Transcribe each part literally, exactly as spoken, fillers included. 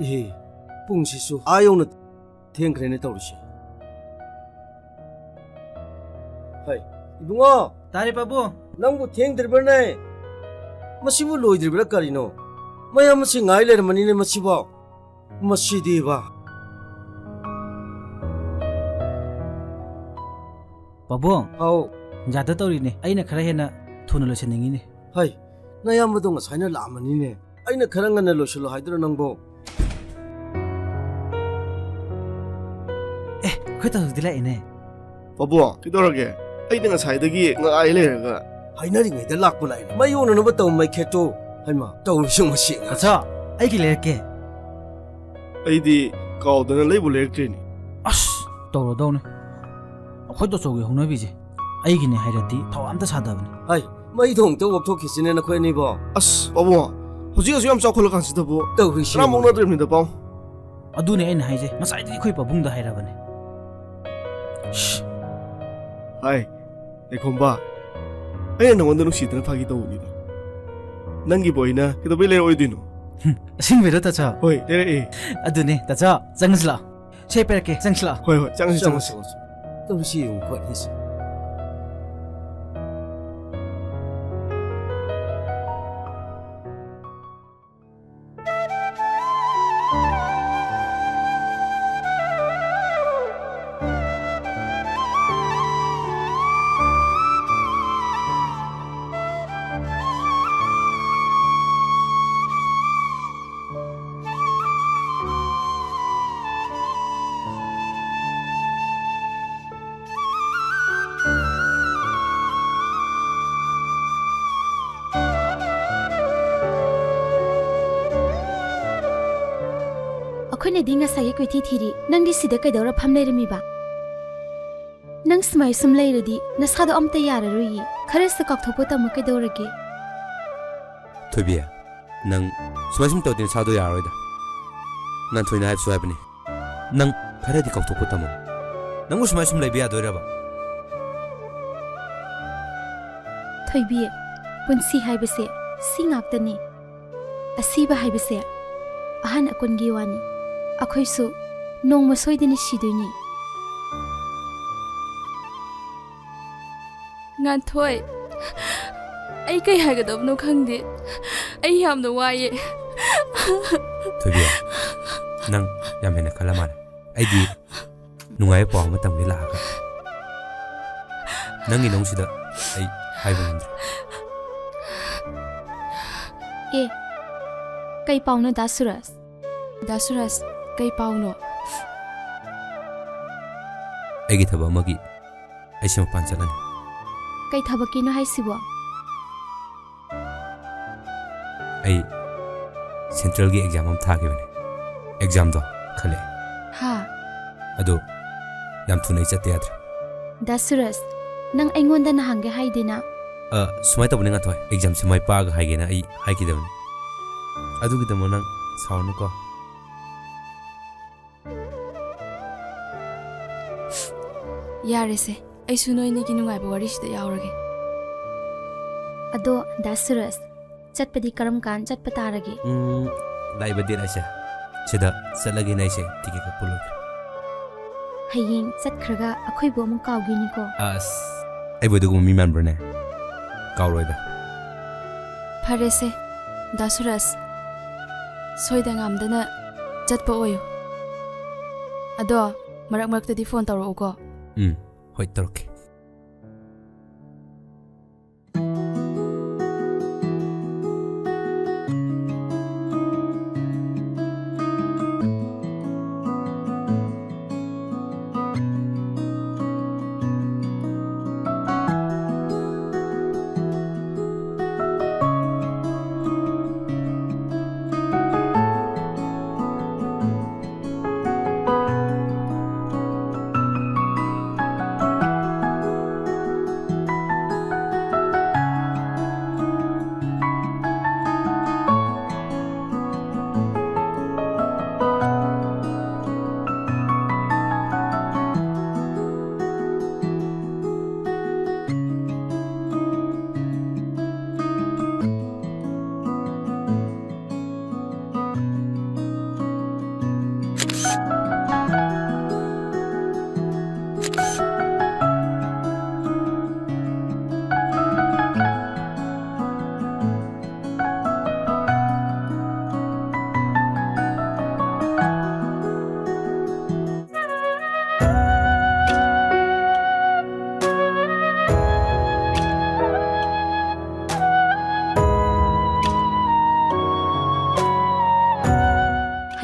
ꯏꯍꯦ, ꯄꯨꯡꯁꯤꯁꯨ ꯑꯥ ꯌꯧꯅ ꯊꯦꯡꯈ꯭ꯔꯦꯅꯦ ꯇꯧꯔꯤꯁꯦ꯫ ꯍꯩ, ꯏꯕꯨꯡꯉꯣ! ꯇꯥꯔꯦ, ꯄꯥꯕꯨꯡ꯫ ꯅꯪꯕꯨ ꯊꯦꯡꯗ꯭ꯔꯤꯕ꯭ꯔꯅꯦ? ꯃꯁꯤꯕꯨ ꯂꯣꯏꯗ꯭ꯔꯤꯕ꯭ꯔꯥ ꯀꯔꯤꯅꯣ? ꯃꯌꯥꯝ ꯑꯁꯤ ꯉꯥꯏ ꯂꯩꯔꯝꯃꯅꯤꯅꯦ ꯃꯁꯤꯕꯣ꯫ ꯃꯁꯤꯗꯤꯕ꯫ ꯄꯥꯕꯨꯡ꯫ ꯍꯥꯎ꯫ ꯌꯥꯗ ꯇꯧꯔꯤꯅꯦ꯫ ꯑꯩꯅ ꯈꯔ ꯍꯦꯟꯅ ꯊꯨꯅ ꯂꯣꯏꯁꯤꯟꯅꯤꯡꯉꯤꯅꯦ꯫ ꯍꯩ, ꯅꯌꯥꯝꯕꯗꯣ ꯉꯁꯥꯏꯅ ꯂꯥꯛꯑꯝꯃꯅꯤꯅꯦ꯫ ꯑꯩꯅ ꯈꯔ ꯉꯟꯅ ꯂꯣꯏꯁꯤꯜꯂꯣ ꯍꯥꯏꯗ꯭ꯔꯣ ꯅꯪꯕꯣ? ꯑꯦ, ꯑꯩꯈꯣꯏ ꯇꯥꯆꯧꯗꯤ ꯂꯥꯛꯑꯦꯅꯦ꯫ ꯄꯥꯕꯨꯡ, ꯀꯩꯗꯧꯔꯒꯦ? ꯑꯩꯅ ꯉꯁꯥꯏꯗꯒꯤ ꯉꯥꯏ ꯂꯩꯔꯒ꯫ ꯍꯥꯏꯅꯔꯤꯉꯩꯗ ꯂꯥꯛꯄ ꯂꯥꯛꯏꯅꯦ꯫ ꯃꯩ ꯑꯣꯟꯅꯅꯕ ꯇꯧ ꯃꯩꯈꯦꯠꯇꯣ꯫ ꯍꯩꯃꯥ, ꯇꯧꯔꯤꯁꯤ ꯃꯁꯤ ꯑꯉꯥꯡꯁꯦ꯫ ꯇꯥꯆꯧ, ꯑꯩꯒꯤ ꯂꯩꯔꯛꯀꯦ꯫ ꯑꯩꯗꯤ ꯀꯥꯎꯗꯅ ꯂꯩꯕꯨ ꯂꯩꯔꯛꯇ꯭ꯔꯦꯅꯦ꯫ ꯑꯁ, ꯇꯧꯔꯗꯧꯅꯦ꯫ ꯑꯩꯈꯣꯏ ꯇꯥꯆꯧꯒꯤ ꯍꯧꯅꯕꯤꯁꯦ ꯑꯩꯒꯤꯅꯦ ꯍꯥꯏꯔꯗꯤ ꯊꯧ ꯑꯝꯇ ꯁꯥꯗꯕꯅꯦ꯫ ꯍꯥꯏ, ꯃꯩꯗꯣ ꯑꯃꯨꯛꯇ ꯑꯣꯐ ꯊꯣꯛꯈꯤꯁꯤꯅꯦ ꯅꯈꯣꯏ ꯑꯅꯤꯕꯣ꯫ ꯑꯁ, ꯄꯥꯕꯨꯡ, ꯍꯧꯖꯤꯛ ꯑꯁꯨꯛ ꯌꯥꯝ ꯆꯥꯎꯈꯠꯂꯀꯥꯟꯁꯤꯗꯕꯨ ꯇꯧꯔꯤꯁꯤ ꯇꯔꯥꯃꯨꯛ ꯌꯦꯡꯉꯨꯅꯦ꯫ ꯅꯠꯇ꯭ꯔꯤꯕꯅꯤꯗ, ꯄꯥꯕꯨꯡ꯫ ꯑꯗꯨꯅꯦ ꯑꯩꯅ ꯍꯥꯏꯁꯦ, ꯉꯁꯥꯏꯗꯒꯤ ꯑꯩꯈꯣꯏ ꯄꯥꯕꯨꯡꯗ ꯍꯥꯏꯔꯕꯅꯦ꯫ ꯁ꯭ꯁ꯫ ꯍꯥꯏ, ꯂꯩꯈꯣꯝꯕ, ꯑꯩꯅ ꯅꯉꯣꯟꯗ ꯅꯨꯡꯁꯤꯗꯅ ꯐꯥꯒꯤ ꯇꯧꯕꯅꯤꯗ꯫ ꯅꯪꯒꯤꯕꯨ ꯑꯩꯅ ꯀꯩꯗꯧꯕꯩ ꯂꯩꯔꯛꯑꯣꯏꯗꯣꯏꯅꯣ? ꯍꯨꯝ, ꯑꯁꯦꯡꯕꯩꯔꯣ, ꯇꯥꯆꯧ? ꯍꯣꯏ, ꯂꯩꯔꯛꯑꯦ꯫ ꯑꯗꯨꯅꯦ, ꯇꯥꯆꯧ, ꯆꯪꯉꯁꯤ ꯂꯥꯛꯑꯣ꯫ ꯁꯦ, ꯄꯤꯔꯛꯀꯦ, ꯆꯪꯁꯤ ꯂꯥꯛꯑꯣ꯫ ꯍꯣꯏ, ꯍꯣꯏ, ꯆꯪꯁꯤ, ꯆꯪꯁꯤ꯫ ꯆꯪꯉꯣ, ꯆꯪꯉꯣ, ꯆꯪꯉꯣ꯫ ꯇꯧꯔꯤꯁꯤ ꯌꯦꯡꯉꯨ, ꯈꯣꯠꯂꯤꯁꯤ꯫ ꯑꯩꯈꯣꯏꯅꯗꯤ ꯉꯁꯥꯏꯒꯤ ꯀꯣꯏꯊꯤ ꯊꯤꯔꯤ, ꯅꯪꯗꯤ ꯁꯤꯗ ꯀꯩꯗꯧꯔ ꯐꯝ ꯂꯩꯔꯝꯃꯤꯕ? ꯅꯪ ꯁꯨꯃꯥꯏ ꯁꯨꯝ ꯂꯩꯔꯗꯤ ꯅꯁꯥꯗꯣ ꯑꯝꯇ ꯌꯥꯔꯔꯣꯏꯌꯦ, ꯈꯔꯁꯨ ꯀꯥꯎꯊꯣꯛꯄ ꯇꯝꯃꯨ ꯀꯩꯗꯧꯔꯒꯦ? ꯊꯣꯏꯕꯤ, ꯅꯪ ꯁꯨꯃꯥꯏ ꯁꯨꯝ ꯇꯧꯔꯗꯤ ꯅꯁꯥꯗꯣ ꯌꯥꯔꯔꯣꯏꯗ꯫ ꯅꯥꯟꯊꯣꯏꯅ ꯍꯥꯏꯕꯁꯨ ꯍꯥꯏꯕꯅꯤ, ꯅꯪ ꯈꯔꯗꯤ ꯀꯥꯎꯊꯣꯛꯄ ꯇꯝꯃꯣ꯫ ꯅꯪꯕꯨ ꯁꯨꯃꯥꯏ ꯁꯨꯝ ꯂꯩꯕ ꯌꯥꯗꯣꯏꯔꯕ? ꯊꯣꯏꯕꯤ, ꯄꯨꯟꯁꯤ ꯍꯥꯏꯕꯁꯦ ꯁꯤ ꯉꯥꯛꯇꯅꯤ꯫ ꯑꯁꯤꯕ ꯍꯥꯏꯕꯁꯦ ꯑꯍꯟ ꯑꯀꯨꯟꯒꯤ ꯋꯥꯅꯤ꯫ ꯑꯩꯈꯣꯏꯁꯨ ꯅꯣꯡꯃ ꯁꯣꯏꯗꯅ ꯁꯤꯗꯣꯏꯅꯤ꯫ ꯉꯥꯟꯊꯣꯏ, ꯑꯩ ꯀꯩ ꯍꯥꯏꯒꯗꯕꯅꯣ ꯈꯪꯗꯦ꯫ ꯑꯩ ꯌꯥꯝꯅ ꯋꯥꯏꯌꯦ꯫ ꯊꯣꯏꯕꯤ, ꯅꯪ ꯌꯥꯝ ꯍꯦꯟꯅ ꯈꯜꯂ ꯃꯥꯜꯂꯦ꯫ ꯑꯩꯗꯤ ꯅꯨꯡꯉꯥꯏꯕ ꯄꯥꯎ ꯑꯃ ꯇꯝꯒꯦ ꯂꯥꯛꯑꯒ ꯅꯪꯒꯤ ꯅꯨꯡꯁꯤꯗ ꯑꯩ ꯍꯥꯏꯕ ꯉꯝꯗ꯭ꯔꯦ꯫ ꯑꯦ, ꯀꯩ ꯄꯥꯎꯅꯣ ꯗꯥ ꯁꯨꯔꯖ? ꯗꯥ ꯁꯨꯔꯖ, ꯀꯩ ꯄꯥꯎꯅꯣ? ꯑꯩꯒꯤ ꯊꯕꯛ ꯑꯃꯒꯤ ꯑꯩꯁꯨ ꯃꯄꯥꯟ ꯆꯠꯂꯅꯤ꯫ ꯀꯩ ꯊꯕꯛꯀꯤꯅꯣ ꯍꯥꯏꯁꯤꯕꯣ? ꯑꯩ ꯁꯦꯟꯇ꯭ꯔꯦꯜꯒꯤ ꯑꯦꯛꯖꯥꯝ ꯑꯃ ꯊꯥꯈꯤꯕꯅꯦ꯫ ꯑꯦꯛꯖꯥꯝꯗꯣ ꯈꯜꯂꯛꯑꯦ꯫ ꯍꯥ? ꯑꯗꯣ ꯌꯥꯝ ꯊꯨꯅ ꯑꯩ ꯆꯠꯇ ꯌꯥꯗ꯭ꯔꯦ꯫ ꯗꯥ ꯁꯨꯔꯖ, ꯅꯪ ꯑꯩꯉꯣꯟꯗ ꯅꯍꯥꯟꯒꯩ ꯍꯥꯏꯗꯦꯅ? ꯑ, ꯁꯨꯃꯥꯏꯅ ꯇꯧꯕꯅꯦ ꯉꯥꯟꯊꯣꯏ, ꯑꯦꯛꯖꯥꯝꯁꯦ ꯃꯥꯏ ꯄꯥꯛꯑꯒ ꯍꯥꯏꯒꯦꯅ ꯑꯩ ꯍꯥꯏꯈꯤꯗꯕꯅꯦ꯫ ꯑꯗꯨꯒꯤꯗꯃꯛ ꯅꯪ ꯁꯥꯎꯔꯅꯨꯀꯣ꯫ ꯌꯥꯔꯦꯁꯦ, ꯑꯩꯁꯨ ꯅꯣꯏꯅꯤꯒꯤ ꯅꯨꯡꯉꯥꯏꯕ ꯋꯥꯔꯤꯁꯤꯗ ꯌꯥꯎꯔꯒꯦ꯫ ꯑꯗꯣ ꯗꯥ ꯁꯨꯔꯖ, ꯆꯠꯄꯗꯤ ꯀꯔꯝ ꯀꯥꯟ ꯆꯠꯄ ꯇꯥꯔꯒꯦ? ꯎꯝ, ꯂꯥꯛꯏꯕ date ꯍꯥꯏꯁꯦ ꯁꯤꯗ ꯆꯠꯂꯒꯦꯅ ꯑꯩꯁꯦ ticket ꯀꯛꯄ ꯂꯣꯏꯈ꯭ꯔꯦ꯫ ꯍꯌꯦꯡ ꯆꯠꯈ꯭ꯔꯒ ꯑꯩꯈꯣꯏꯕꯨ ꯑꯃꯨꯛ ꯀꯥꯎꯈꯤꯅꯤꯀꯣ꯫ ꯑꯁ, ꯑꯩꯕꯨ ꯑꯗꯨꯒꯨꯝꯕ ꯃꯤ ꯃꯥꯟꯕ꯭ꯔꯅꯦ? ꯀꯥꯎꯔꯣꯏꯗ꯫ ꯐꯔꯦꯁꯦ, ꯗꯥ ꯁꯨꯔꯖ, ꯁꯣꯏꯗ ꯉꯥꯝꯗꯅ ꯆꯠꯄ ꯑꯣꯏꯌꯨ꯫ ꯑꯗꯣ ꯃꯔꯛ ꯃꯔꯛꯇꯗꯤ phone ꯇꯧꯔꯛꯎꯀꯣ꯫ ꯎꯝ, ꯍꯣꯏ, ꯇꯧꯔꯛꯀꯦ꯫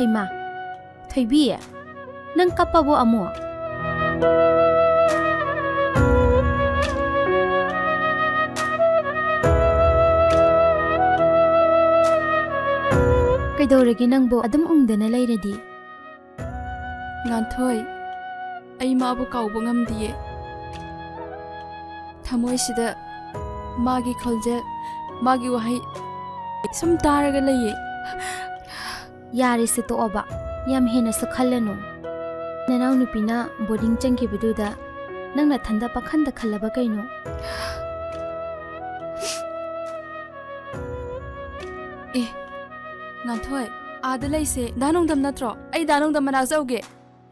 ꯏꯃꯥ, ꯊꯣꯏꯕꯤ, ꯅꯪ ꯀꯞꯄꯕꯣ ꯑꯃꯨꯛ? ꯀꯩꯗꯧꯔꯒꯦ ꯅꯪꯕꯨ ꯑꯗꯨꯝ ꯎꯪꯗꯅ ꯂꯩꯔꯗꯤ? ꯉꯥꯟꯊꯣꯏ, ꯑꯩ ꯃꯥꯕꯨ ꯀꯥꯎꯕ ꯉꯝꯗꯤꯌꯦ꯫ ꯊꯃꯣꯏꯁꯤꯗ ꯃꯥꯒꯤ ꯈꯣꯟꯖꯦꯜ, ꯃꯥꯒꯤ ꯋꯥꯍꯩ ꯁꯨꯝ ꯇꯥꯔꯒ ꯂꯩꯌꯦ꯫ ꯌꯥꯔꯦꯁꯦ, ꯇꯣꯛꯑꯣꯕ꯫ ꯌꯥꯝ ꯍꯦꯟꯅꯁꯨ ꯈꯜꯂꯅꯨ꯫ ꯅꯅꯥꯎꯅꯨꯄꯤꯅ ꯕꯣꯔꯗꯤꯡ ꯆꯪꯈꯤꯕꯗꯨꯗ ꯅꯪ ꯅꯊꯟꯗ ꯄꯥꯈꯟꯗ ꯈꯜꯂꯕ ꯀꯩꯅꯣ? ꯑꯦ, ꯉꯥꯟꯊꯣꯏ, ꯑꯥꯗ ꯂꯩꯁꯦ ꯗꯥ ꯅꯣꯡꯗꯝ ꯅꯠꯇ꯭ꯔꯣ? ꯑꯩ ꯗꯥ ꯅꯣꯡꯗꯝ ꯃꯅꯥꯛ ꯆꯧꯒꯦ꯫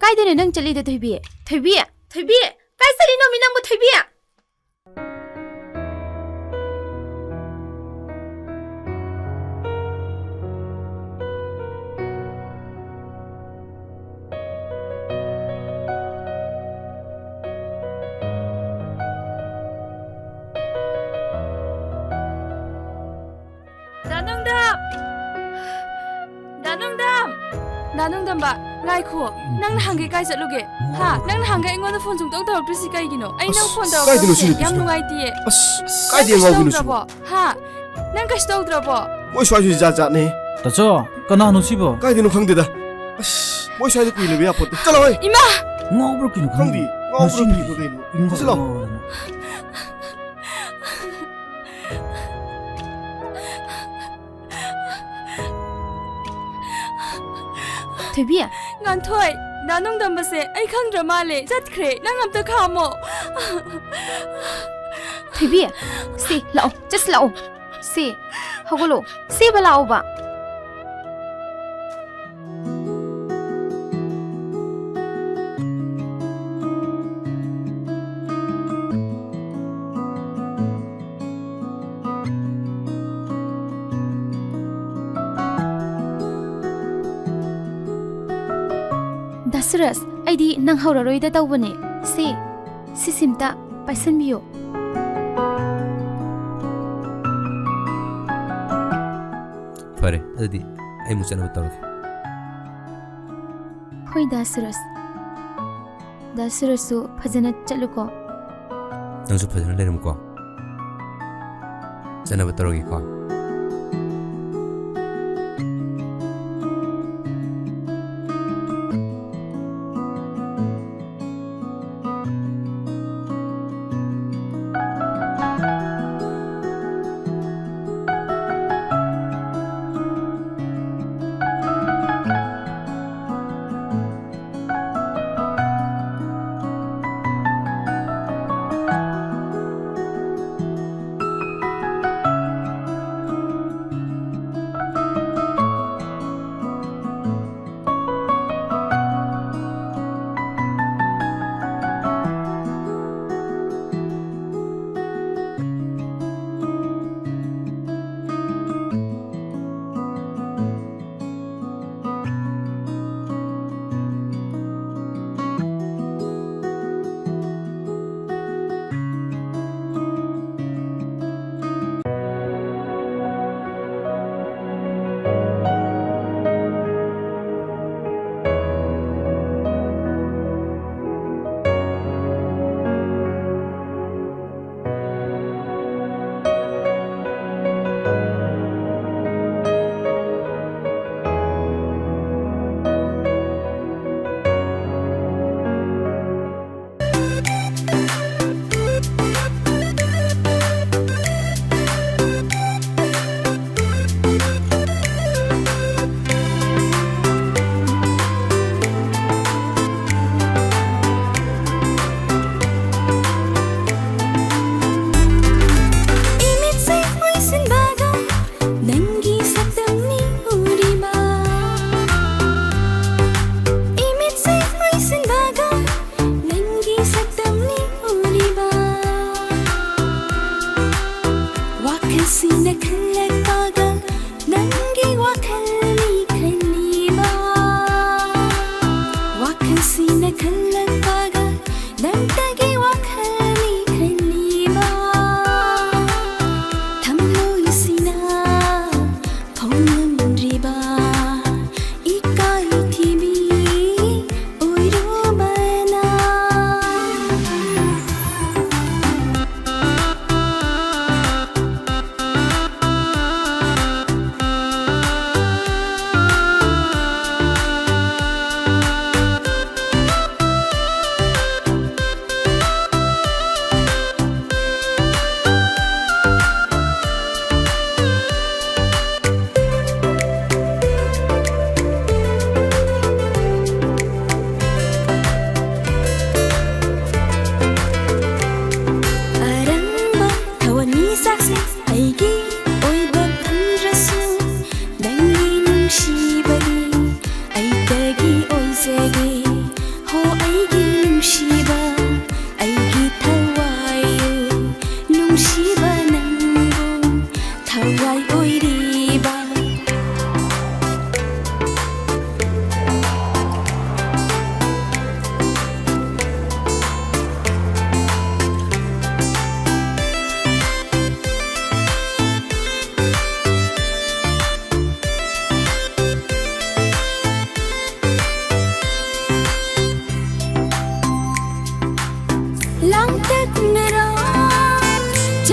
ꯀꯥꯏꯗꯅꯣ ꯅꯪ ꯆꯠꯂꯤꯗꯣ, ꯊꯣꯏꯕꯤ? ꯊꯣꯏꯕꯤ! ꯊꯣꯏꯕꯤ! ꯀꯥꯏ ꯆꯠꯂꯤꯅꯣꯃꯤ ꯅꯪꯕꯨ, ꯊꯣꯏꯕꯤ? ꯗꯥ ꯅꯣꯡꯗꯝ! ꯗꯥ ꯅꯣꯡꯗꯝ! ꯗꯥ ꯅꯣꯡꯗꯝꯕ, ꯉꯥꯏꯈꯣ꯫ ꯅꯪ ꯅꯍꯥꯟꯒꯩ ꯀꯥꯏ ꯆꯠꯂꯨꯒꯦ? ꯍꯥ? ꯅꯪ ꯅꯍꯥꯟꯒꯩ ꯑꯩꯉꯣꯟꯗ ꯐꯣꯟ ꯁꯨꯡꯇꯧ ꯇꯧꯔꯛꯇ꯭ꯔꯤꯁꯤ ꯀꯩꯒꯤꯅꯣ? ꯑꯩ ꯅꯪ ꯑꯁ, ꯐꯣꯟ ꯀꯥꯏꯗꯅꯣ ꯁꯤ ꯇꯧꯔꯛꯄꯁꯦ ꯌꯥꯝ ꯅꯨꯄꯤꯁꯤꯕꯣ? ꯅꯨꯡꯉꯥꯏꯇꯤꯌꯦ꯫ ꯑꯁ, ꯅꯪ ꯀꯥꯏꯗꯩ ꯀꯩꯁꯨ ꯑꯉꯥꯎꯕꯤꯅꯣ ꯁꯤꯕꯣ? ꯇꯧꯗ꯭ꯔꯕꯣ? ꯍꯥ? ꯅꯪ ꯀꯩꯁꯨ ꯇꯧꯗ꯭ꯔꯕꯣ? ꯃꯣꯏ ꯁ꯭ꯋꯥꯏꯁꯨ ꯖꯥꯠ ꯖꯥꯠꯅꯦ꯫ ꯇꯥꯆꯧ, ꯀꯅꯥꯅꯣ ꯁꯤꯕꯣ? ꯀꯥꯏꯗꯩꯅꯣ ꯈꯪꯗꯦꯗ꯫ ꯑꯁ, ꯃꯣꯏ ꯁ꯭ꯋꯥꯏꯗ ꯀꯨꯏ ꯂꯩꯕ ꯌꯥꯄꯣꯠꯇꯦ꯫ ꯆꯠꯂꯣ ꯍꯣꯏ꯫ ꯏꯃꯥ! ꯉꯥꯎꯕ꯭ꯔꯥ ꯀꯩꯅꯣ ꯈꯪꯗꯦ꯫ ꯈꯪꯗꯦ꯫ ꯉꯥꯎꯕ꯭ꯔꯥ ꯃꯁꯤ ꯀꯩꯅꯣ ꯀꯩꯅꯣ? ꯏꯉꯥꯎ ꯆꯠꯂꯣ꯫ ꯉꯥꯎꯔꯗꯅ꯫ ꯊꯣꯏꯕꯤ꯫ ꯉꯥꯟꯊꯣꯏ, ꯗꯥ ꯅꯣꯡꯗꯝꯕꯁꯦ ꯑꯩ ꯈꯪꯗ꯭ꯔ ꯃꯥꯜꯂꯦ꯫ ꯆꯠꯈ꯭ꯔꯦ꯫ ꯅꯪ ꯑꯝꯇ ꯈꯥꯝꯃꯣ꯫ ꯊꯣꯏꯕꯤ, ꯁꯤ ꯂꯥꯛꯑꯣ, ꯆꯠꯁꯤ ꯂꯥꯛꯑꯣ꯫ ꯁꯤ, ꯍꯧꯒꯠꯂꯣ꯫ ꯁꯤꯕ ꯂꯥꯛꯑꯣꯕ꯫ ꯗꯥ ꯁꯨꯔꯖ, ꯑꯩꯗꯤ ꯅꯪ ꯍꯧꯔꯔꯣꯏꯗ ꯇꯧꯕꯅꯦ꯫ ꯁꯤ, ꯁꯤꯁꯤꯝꯇ ꯄꯥꯏꯁꯟꯕꯤꯌꯣ꯫ ꯐꯔꯦ, ꯑꯗꯨꯗꯤ ꯑꯩ ꯑꯃꯨꯛ ꯆꯠꯅꯕ ꯇꯧꯔꯒꯦ꯫ ꯍꯣꯏ ꯗꯥ ꯁꯨꯔꯖ꯫ ꯗꯥ ꯁꯨꯔꯖꯁꯨ ꯐꯖꯅ ꯆꯠꯂꯨꯀꯣ꯫ ꯅꯪꯁꯨ ꯐꯖꯅ ꯂꯩꯔꯝꯃꯨꯀꯣ꯫ ꯆꯠꯅꯕ ꯇꯧꯔꯒꯦꯀꯣ꯫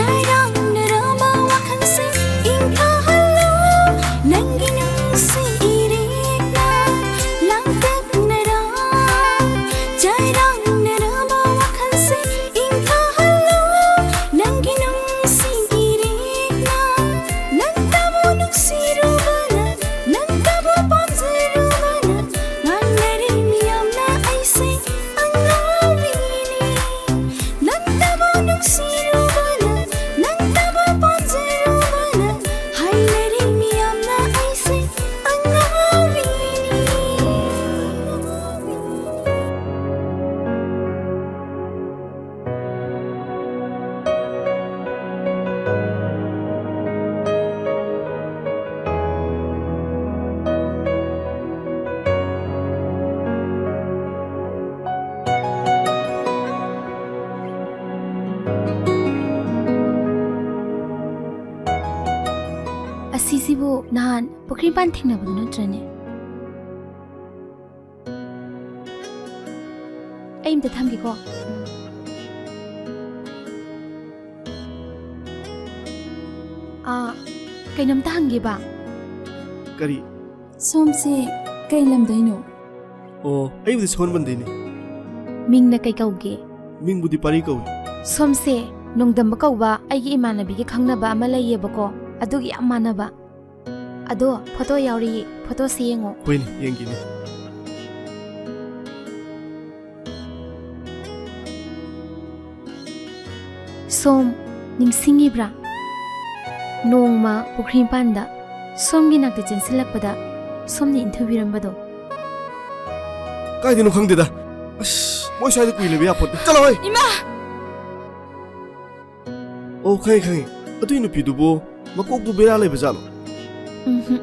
ꯆꯔꯥꯡꯅꯔꯕ ꯋꯥꯈꯜꯁꯤꯡ ꯏꯪꯊꯍꯜꯂꯨ, ꯅꯪꯒꯤ ꯅꯨꯡꯁꯤ ꯏꯔꯦꯛꯅ ꯂꯥꯡꯇꯛꯅꯔꯥ꯫ ꯆꯔꯥꯡꯅꯔꯕ ꯋꯥꯈꯜꯁꯤꯡ ꯏꯪꯊꯍꯜꯂꯨ, ꯅꯪꯒꯤ ꯅꯨꯡꯁꯤ ꯏꯔꯦꯛꯅ꯫ ꯅꯪꯇꯕꯨ ꯅꯨꯡꯁꯤꯔꯨꯕꯅ, ꯅꯪꯇꯕꯨ ꯄꯥꯝꯖꯔꯨꯕꯅ ꯉꯥꯡꯅꯔꯤ ꯃꯤꯌꯥꯝꯅ ꯑꯩꯁꯦ ꯑꯉꯥꯎꯕꯤꯅꯤ꯫ ꯅꯪꯇꯕꯨ ꯅꯨꯡꯁꯤꯔꯨꯕꯅ, ꯅꯪꯇꯕꯨ ꯄꯥꯝꯖꯔꯨꯕꯅ ꯍꯥꯏꯅꯔꯤ ꯃꯤꯌꯥꯝꯅ ꯑꯩꯁꯦ ꯑꯉꯥꯎꯕꯤꯅꯤ꯫ ꯑꯁꯤꯁꯤꯕꯨ ꯅꯍꯥꯟ ꯄꯨꯈ꯭ꯔꯤ ꯃꯄꯥꯟ ꯊꯦꯡꯅꯕꯗꯨ ꯅꯠꯇ꯭ꯔꯅꯦ? ꯑꯩ ꯑꯝꯇ ꯊꯝꯒꯦꯀꯣ꯫ ꯑꯥ, ꯀꯩꯅꯣꯝꯇ ꯍꯪꯒꯦꯕ꯫ ꯀꯔꯤ? ꯁꯣꯝꯁꯦ ꯀꯩ ꯂꯝꯗꯩꯅꯣ? ꯑꯣ, ꯑꯩꯕꯨꯗꯤ ꯁꯣꯟꯕꯟꯗꯩꯅꯦ꯫ ꯃꯤꯡꯅ ꯀꯩ ꯀꯧꯒꯦ? ꯃꯤꯡꯕꯨꯗꯤ ꯄꯥꯔꯤ ꯀꯧꯏ꯫ ꯁꯣꯝꯁꯦ ꯅꯣꯡꯗꯝꯕ ꯀꯧꯕ ꯑꯩꯒꯤ ꯏꯃꯥꯟꯅꯕꯤꯒꯤ ꯈꯪꯅꯕ ꯑꯃ ꯂꯩꯌꯦꯕꯀꯣ, ꯑꯗꯨꯒꯤ ꯌꯥꯝ ꯃꯥꯟꯅꯕ꯫ ꯑꯗꯣ ꯐꯣꯇꯣ ꯌꯥꯎꯔꯤ, ꯐꯣꯇꯣꯁꯦ ꯌꯦꯡꯉꯣ꯫ ꯍꯣꯏꯅꯦ, ꯌꯦꯡꯒꯦꯅꯦ꯫ ꯁꯣꯝ, ꯅꯤꯡꯁꯤꯡꯉꯤꯕ꯭ꯔꯥ? ꯅꯣꯡꯃ ꯄꯨꯈ꯭ꯔꯤ ꯃꯄꯥꯟꯗ ꯁꯣꯝꯒꯤ ꯅꯥꯛꯇ ꯆꯦꯟꯁꯤꯜꯂꯛꯄꯗ ꯁꯣꯝꯅ ꯏꯟꯊꯨꯕꯤꯔꯝꯕꯗꯣ꯫ ꯀꯥꯏꯗꯩꯅꯣ ꯈꯪꯗꯦꯗ꯫ ꯑꯁ, ꯃꯣꯏ ꯁ꯭ꯋꯥꯏꯗ ꯀꯨꯏ ꯂꯩꯕ ꯌꯥꯄꯣꯠꯇꯦ꯫ ꯆꯠꯂꯣ ꯍꯣꯏ꯫ ꯏꯃꯥ! ꯑꯣ, ꯈꯪꯉꯦ, ꯈꯪꯉꯦ꯫ ꯑꯗꯨꯏ ꯅꯨꯄꯤꯗꯨꯕꯨ ꯃꯀꯣꯛꯇꯨ ꯕꯦꯔꯥ ꯂꯩꯕ ꯖꯥꯠꯂꯣ? ꯎꯝꯍꯨꯝ꯫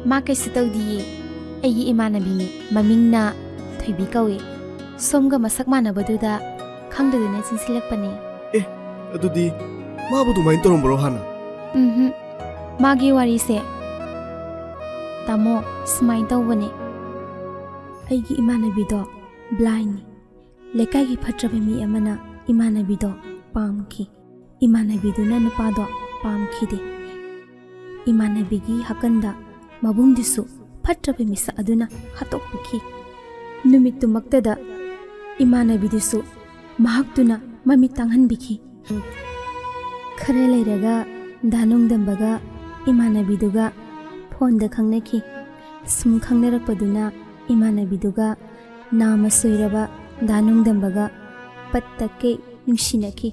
ꯃꯥ ꯀꯩꯁꯨ ꯇꯧꯗꯤꯌꯦ꯫ ꯑꯩꯒꯤ ꯏꯃꯥꯟꯅꯕꯤꯅꯦ꯫ ꯃꯃꯤꯡꯅ ꯊꯣꯏꯕꯤ ꯀꯧꯏ꯫ ꯁꯣꯝꯒ ꯃꯁꯛ ꯃꯥꯟꯅꯕꯗꯨꯗ ꯈꯪꯗꯗꯅ ꯆꯦꯟꯁꯤꯜꯂꯛꯄꯅꯦ꯫ ꯑꯦ, ꯑꯗꯨꯗꯤ ꯃꯥꯕꯨ ꯑꯗꯨꯃꯥꯏꯅ ꯇꯧꯔꯝꯕ꯭ꯔꯣ ꯍꯥꯟꯅ? ꯎꯝꯍꯨꯝ꯫ ꯃꯥꯒꯤ ꯋꯥꯔꯤꯁꯦ, ꯇꯥꯃꯣ, ꯁꯨꯃꯥꯏꯅ ꯇꯧꯕꯅꯦ꯫ ꯑꯩꯒꯤ ꯏꯃꯥꯟꯅꯕꯤꯗꯣ blindꯅꯤ꯫ ꯂꯩꯀꯥꯏꯒꯤ ꯐꯠꯇ꯭ꯔꯕ ꯃꯤ ꯑꯃꯅ ꯏꯃꯥꯟꯅꯕꯤꯗꯣ ꯄꯥꯝꯈꯤ꯫ ꯏꯃꯥꯟꯅꯕꯤꯗꯨꯅ ꯅꯨꯄꯥꯗꯣ ꯄꯥꯝꯈꯤꯗꯦ꯫ ꯏꯃꯥꯟꯅꯕꯤꯒꯤ ꯍꯥꯀꯟꯗ ꯃꯕꯨꯡꯗꯨꯁꯨ ꯐꯠꯇ꯭ꯔꯕ ꯃꯤꯁꯛ ꯑꯗꯨꯅ ꯍꯥꯠꯇꯣꯛꯄꯤꯈꯤ꯫ ꯅꯨꯃꯤꯠꯇꯨꯃꯛꯇꯗ ꯏꯃꯥꯟꯅꯕꯤꯗꯨꯁꯨ ꯃꯍꯥꯛꯇꯨꯅ ꯃꯃꯤꯠ ꯇꯥꯡꯍꯟꯕꯤꯈꯤ꯫ ꯈꯔ ꯂꯩꯔꯒ ꯗꯥ ꯅꯣꯡꯗꯝꯕꯒ ꯏꯃꯥꯟꯅꯕꯤꯗꯨꯒ ꯐꯣꯟꯗ ꯈꯪꯅꯈꯤ꯫ ꯁꯨꯝ ꯈꯪꯅꯔꯛꯄꯗꯨꯅ ꯏꯃꯥꯟꯅꯕꯤꯗꯨꯒ ꯅꯥꯃ ꯁꯣꯏꯔꯕ ꯗꯥ ꯅꯣꯡꯗꯝꯕꯒ ꯄꯠ ꯇꯠꯀꯩ ꯅꯨꯡꯁꯤꯅꯈꯤ꯫